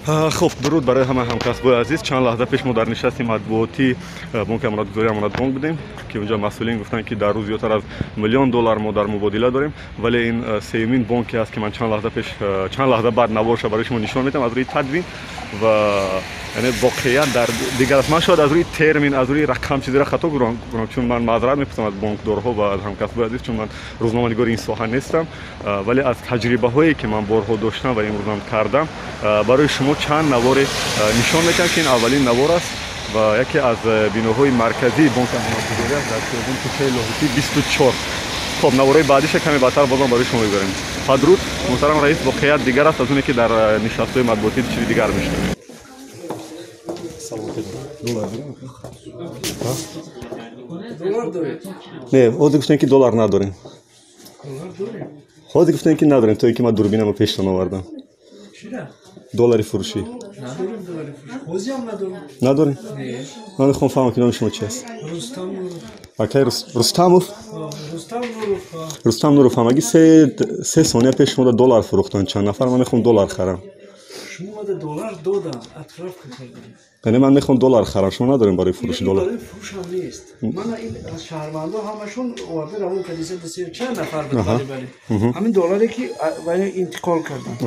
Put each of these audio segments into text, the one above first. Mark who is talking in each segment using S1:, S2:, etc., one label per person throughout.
S1: Хуб, дуруд барои ҳама ҳамкасбои азиз. Чанд лаҳза пеш мо дар нишасти матбуотии бонки амонатгузории Амонатбонк будем, ки унҷо масъулин гуфтанд, ки дар рӯз зиёдтар аз 1 миллион доллар мо дар мубодила дорем. Вале ин сеюмин бонке аст, ки ман чанд лаҳза пеш, чанд лаҳза баъд наворша барои шумо нишон медиҳам аз рӯи тадвин ва яъне воқеият дар дигар аст. Ман шояд аз рӯи термин, аз рӯи рақам чизеро хато кунам, чун ман маъзарат мепурсам аз бонкдорҳо ва аз ҳамкасбои азиз, чун ман рӯзноманигори ин соҳа нестам, вале аз таҷрибаҳое, ки ман борҳо доштам ва имрӯзам кардам, барои шумо чанд наворе нишон медиҳам, ки ин аввалин навор аст ва яке аз биноҳои марказии бонки амонатгузорӣ аст дар хиёбон кӯчаи Лоҳутӣ 24. Хоб, навораи баъдиша каме баъдтар бозам барои шумо мегӯрем. Падруд, муҳтарам раис. Воқеият дигар аст аз оне, ки дар нишастҳои матбуотӣ чизи дигар мешунавем. Не, ҳозир гуфтем, ки доллар надорем. Ҳозир гуфтем, ки надорем, то ин ки ман дурбинамо пештон овардам. Доллари фурӯшӣ надорем. Ман мехоҳам фаҳмам, ки номи шумо чи аст, акай Рустамов. Рустам Нуров. Ҳамагӣ 3 сония пеш шумо доллар фурӯхтанд чанд нафар. Ман мехоҳам доллар харам. Яъне ман мехоҳам доллар харам, шумо надорем барои фурӯши доллар?
S2: Шаҳрвандо ҳамашон оварда равон кардиса, чанд нафар буд, ҳамин долларе, ки интиқол карданд.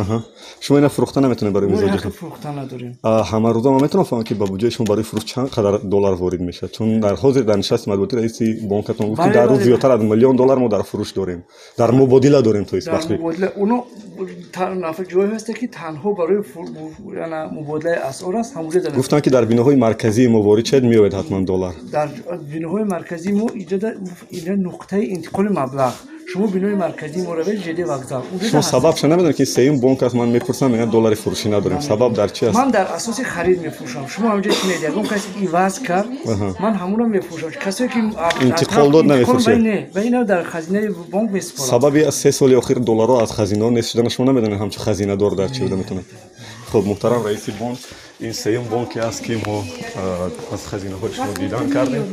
S1: Шумо ина фурӯхта наметавонед барои мизоҷи?
S2: Фурӯхта надорем.
S1: Ҳамарӯза ман метавонам фаҳмам, ки ба буҷаи шумо барои фурӯш чанд қадар доллар ворид мешавад? Чун дар ҳозир дар нишасти матбуотӣ раиси бонкатон гуфт, ки дар рӯз зиёдтар аз 1 миллион доллар мо дар фурӯш дорем, дар мубодила дорем, то есть.
S2: Уно ҷое ҳаста, ки танҳо барои мубодилаи асъор аст, ҳамонҷо.
S1: Гуфтанд, ки дар биноҳои марказии мо ворид шавед, меояд ҳатман доллар.
S2: Дар биноҳои марказии мо иҷа нуқтаи интиқоли маблағ. Шумо бинои марказии мо равед, ЖД вокзал.
S1: Шумо сабабша намедонед, ки сеюм бонк аст, ман мепурсам, мегӯянд, доллари фурӯшӣ надорем. Сабаб дар чи аст?
S2: Ман дар асоси харид мефурӯшам. Шумо ҳамҷо шинед, ягон касе иваз кард, ман ҳамонро мефурӯшам. Касое ки
S1: интиқол дод, намефурӯшед?
S2: Не, ва ина дар хазинаи бонк месупорам.
S1: Сабаби 3 соли охир долларҳо аз хазинаҳо нест шудана шумо намедонед, ҳамчун хазинадор дар чӣ буда метавонад? Хуб, муҳтарам раиси бонк, ин сеюм бонке аст, ки мо аз хазинаҳои шумо дидан кардем.